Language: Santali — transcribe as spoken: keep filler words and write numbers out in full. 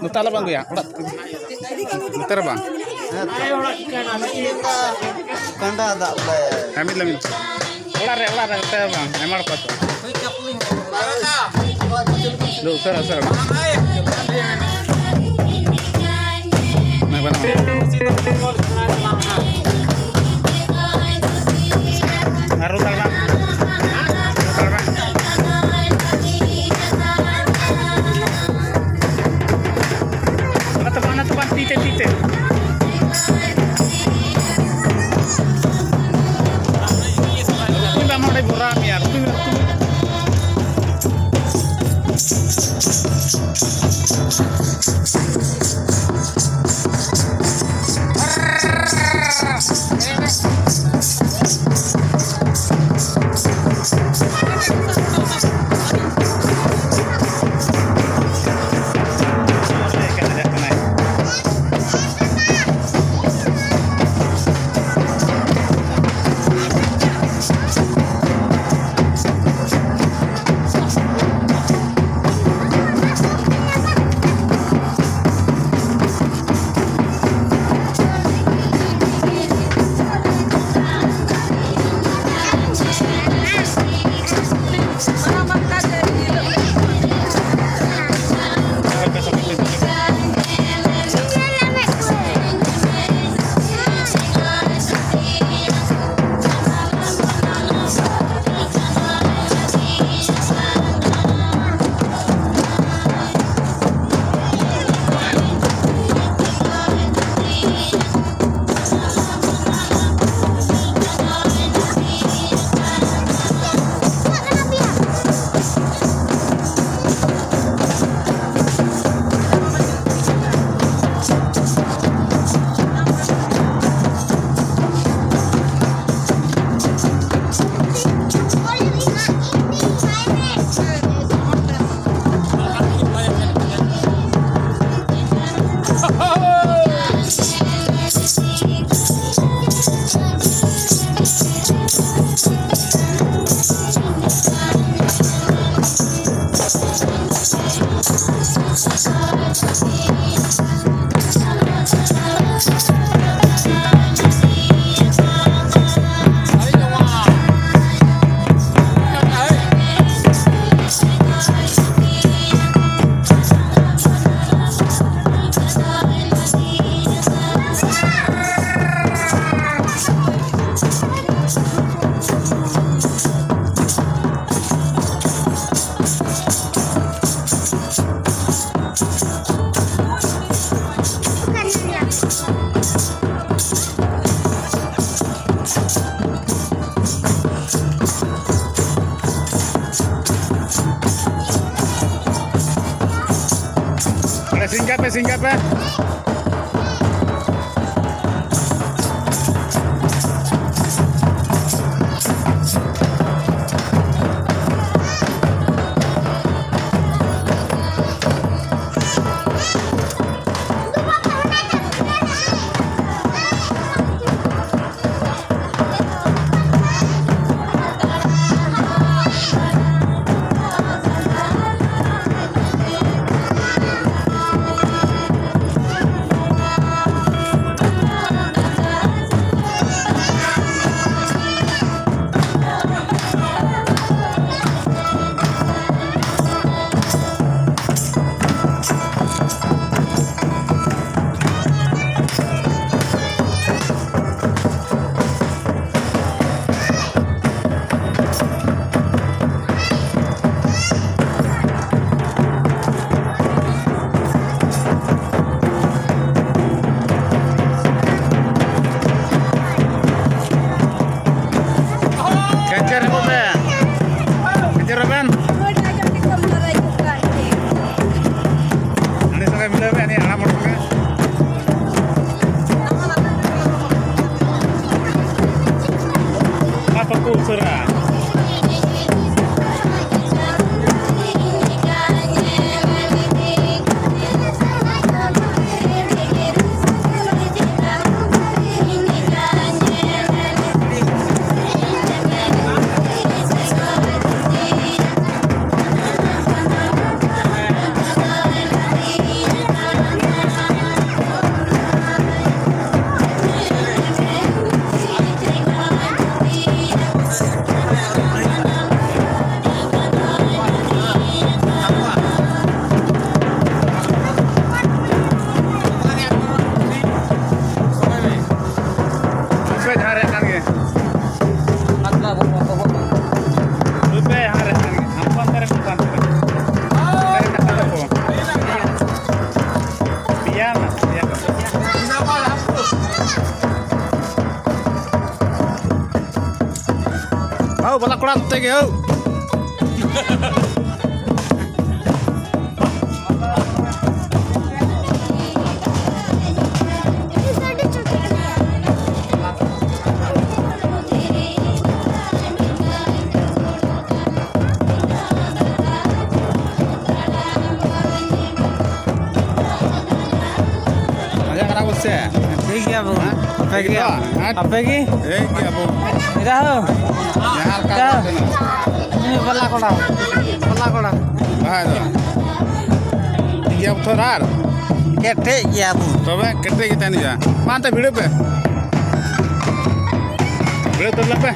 ᱱᱚᱛᱮ ᱟᱞᱚ ᱵᱟᱝ ᱟᱹᱜᱩᱭᱟ, ᱚᱲᱟᱜ ᱱᱚᱛᱮ ᱨᱮ ᱵᱟᱝ᱾ ᱠᱟᱸᱰᱟ ᱫᱟᱜ ᱞᱮ᱾ ᱦᱮᱸ, ᱢᱤᱫ ᱞᱮ ᱢᱤᱫ᱾ ᱚᱲᱟᱜ ᱨᱮ, ᱚᱲᱟᱜ ᱨᱮ, ᱱᱚᱛᱮ ᱨᱮ ᱵᱟᱝ, ᱟᱭᱢᱟ ᱦᱚᱲ ᱠᱚ ᱟᱹᱛᱩ᱾ ᱫᱩ, ᱩᱥᱟᱹᱨᱟ, ᱩᱥᱟᱹᱨᱟ᱾ ᱚᱱᱟ ᱵᱟᱹᱱᱩᱜᱼᱟ᱾ ᱟᱨ ᱨᱩ ᱛᱟᱞ ᱵᱟᱝ᱾ ᱨᱩ ᱛᱟᱞ ᱵᱟᱝ᱾ ᱚᱱᱟ ᱛᱚ ᱵᱟᱝ, ᱚᱱᱟ ᱛᱚ ᱵᱟᱝ, ᱛᱤ ᱛᱮ, ᱛᱤ ᱛᱮ᱾ ᱨᱩᱠᱩᱭ ᱢᱮ, ᱟᱢ ᱚᱸᱰᱮ ᱵᱷᱚᱨᱟᱣ ᱢᱮᱭᱟ, ᱨᱩᱠᱩᱭ ᱢᱮ, ᱨᱩᱠᱩᱭ ᱢᱮ᱾ ᱚᱸᱰᱮ ᱥᱤᱧ ᱠᱟᱜ ᱯᱮ, ᱥᱤᱧ ᱠᱟᱜ ᱯᱮ᱾ ᱠᱮᱱᱥᱮᱞ ᱟᱠᱚ ᱯᱮ᱾ ᱠᱮᱱᱥᱮᱞ ᱟᱵᱮᱱ᱾ ᱦᱟᱺᱰᱤ ᱥᱚᱸᱜᱮ ᱢᱤᱞᱟᱹᱣ ᱵᱮᱱ, ᱱᱤᱭᱟᱹ ᱦᱟᱲᱟᱢ ᱦᱚᱲ ᱥᱚᱸᱜᱮ᱾ ᱚᱱᱟ ᱠᱚ ᱩᱥᱟᱹᱨᱟ᱾ ᱵᱟᱞᱟ ᱠᱚᱲᱟ ᱱᱚᱛᱮ ᱜᱮ, ᱦᱳ᱾ ᱢᱚᱡᱟ ᱠᱟᱱᱟ ᱵᱚ ᱥᱮ? ᱴᱷᱤᱠ ᱜᱮᱭᱟ ᱵᱚ᱾ ᱦᱮᱸ? ᱟᱯᱮ ᱴᱷᱤᱠ ᱜᱮ? ᱜᱮᱭᱟ? ᱦᱮᱸ? ᱟᱯᱮ ᱜᱮ? ᱴᱷᱤᱠ ᱜᱮᱭᱟ ᱵᱚ᱾ ᱮᱫᱟ ᱦᱳ᱾ ᱡᱟᱦᱟᱸ ᱞᱮᱠᱟ ᱮᱫᱟ᱾ ᱜᱮ ᱛᱟᱦᱮᱱᱟ᱾ ᱩᱱᱤ ᱵᱟᱞᱟ ᱠᱚᱲᱟ᱾ ᱵᱟᱞᱟ ᱠᱚᱲᱟ᱾ ᱵᱟᱠᱷᱟᱡ ᱫᱚ᱾ ᱴᱷᱤᱠ ᱜᱮᱭᱟ ᱵᱚ ᱛᱷᱚᱨ ᱟᱨ? ᱠᱮᱴᱮᱡ ᱜᱮᱭᱟ ᱵᱚ᱾ ᱛᱚᱵᱮ ᱠᱮᱴᱮᱡ ᱜᱮ ᱛᱟᱦᱮᱱ ᱦᱩᱭᱩᱜᱼᱟ᱾ ᱢᱟ ᱮᱱᱛᱮ ᱵᱷᱤᱲᱟᱹᱜ ᱯᱮ᱾ ᱵᱷᱤᱲᱟᱹᱜ ᱩᱛᱟᱹᱨ ᱞᱮᱱ ᱯᱮ᱾